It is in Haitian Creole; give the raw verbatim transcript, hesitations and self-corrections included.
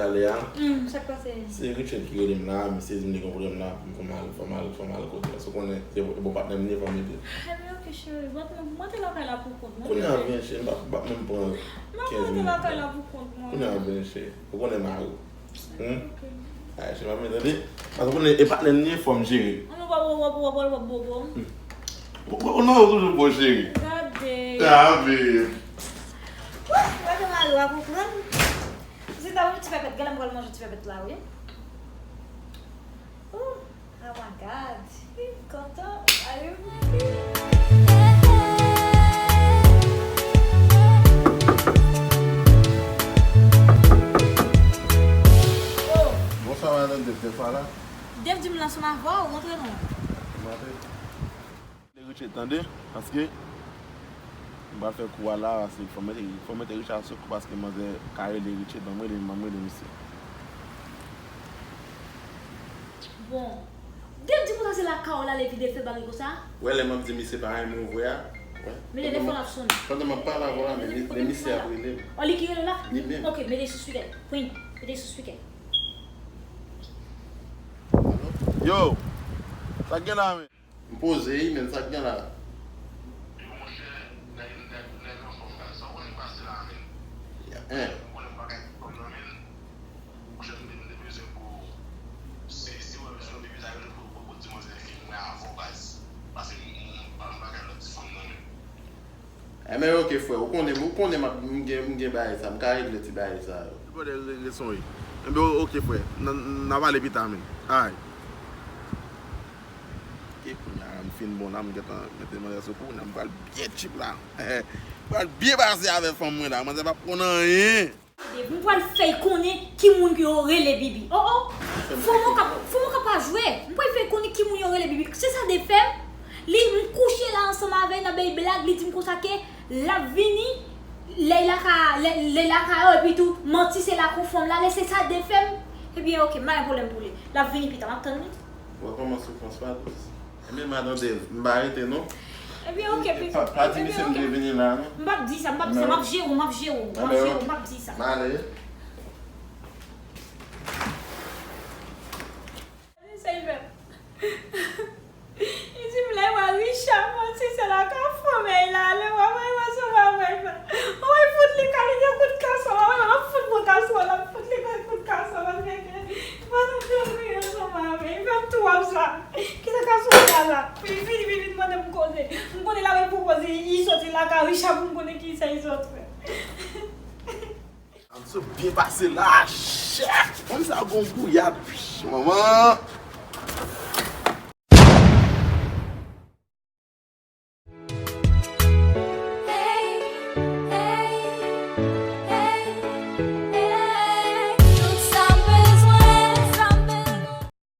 talè a. Hmm, sa k pase? Se Richard ki rele m la, misye di m li gen pwoblèm la, pou m fè m al, fè m al, fè m al kote l. Paske w konnen, se bon patnè m li ye, fò m ede l. Ebyen, oke, cheri. Bon, mwen te lakay la pou kont mwen. Kounye a vini, cheri, m p ap, m p ap menm pran kenz minit. Mwen te lakay la pou kont mwen. Kounye a vini, cheri. Ou konnen mari w. Hmm? Ay, cheri, m ap tande. Paske w konnen, e patnè m li ye, fò m jere. Ou pa, ou pa, ou pa, ou pa, ou pa bobo. Hmm. Ou, ou, ou nan yo toujou bon, cheri. Gade. Ah, babe. Wouh, gade mari w a konprann. Se ta yon ti pèpèt, gade m pral manje ti pèpèt la, wi. Oh, oh my God. Kontan. Ayo. Oh. Bonswa, madanm Dave, Dave pa la? Dave di m l ansanm avè w, rantre non. Rantre. Rele Richard tande, paske m pral fè kou a la, paske fò m mete, fò m mete Richard sou kou, paske manzè ka rele Richard, ban m rele, ban m rele misye. Bon, Dave di konsa se lakay w l ale epi Dave fè bagay konsa? Wè, lè m ap di misye pa renmen w vre a. Wè. Men lè telefòn ap sonnen. Pandan m ap pale avè w la, men, men misye ap rele m. Oh, li ki rele w la? Li menm. Ok, mete sou speaker. Pwen, mete sou speaker. Yo, sa k gen la, men? M poze wi, men sa k gen la? Yo, monchè, nèg, nèg, nèg anfòm, gad sa w konnen k pase la, men. Ya, en. Ou konnen m pa ka gen fòm nan, men. Monchè, m te, m te bezwen pou, si, si w wè bezwen yon pipi ta rele pou, pou, pou di manzè vin wè avè w, baz. Pase m, m, m pa, m pa ka lòt ti fanm nan, men. Enben, ok, frè, ou konnen, ou konnen m ap, m gen, m gen bagay sa, m ka regle ti bagay sa yo. Ti brother, regle son wi. Enben, ok, frè, n, n a pale pita, men. Ay. Ok, kounye a, m fin bon la, m gentan mete manzè sou kou, kounye a m pral byen cheap la. M pral byen pase avè fanm mwen la, manzè p ap konn anyen. Dave, m pral fè y konnen ki moun ke yo rele Bibi. Oh, oh! Fò mwen ka, fò mwen ka pa jwe. M pral fè y konnen ki moun yo rele Bibi. Se sa Dave fè m. Li, m kouche la ansanm avè l, n ap bay blag, li di m konsa ke l ap vini, lè l lakay, lè, lè l lakay yo, epi tou, manti se lakay fanm la, lè se sa Dave fè m. Ebyen, ok, m pa gen pwoblèm pou li. L ap vini pita, m ap tann li. Wè kòman soufrans pa dous. Ebyen, madan Dave, m pa rete non. Ebyen, ok, pitit. Pa, pa di misye m te vini la non. M p ap di sa, m p ap di sa, m ap jere w, m ap jere w, m ap jere w, m p ap di sa. M ale. Li di m lè w a Richard manti se lakay fanm la ale, w a voye w ansanm avè l. W a fout li kalibre kout kaswòl, w a fout bon kaswòl, w a fout li kout kaswòl, paske ke madan Dave ansanm avè l, fè m tou wè sa. Kisa k ap sot la la? Li vini, li vin mande m koze. M konnen l ap pwopoze li soti lakay Richard pou m konnen kisa li sot fè. M sot byen pase la, chè! Fanm sa gon gouyad, manman!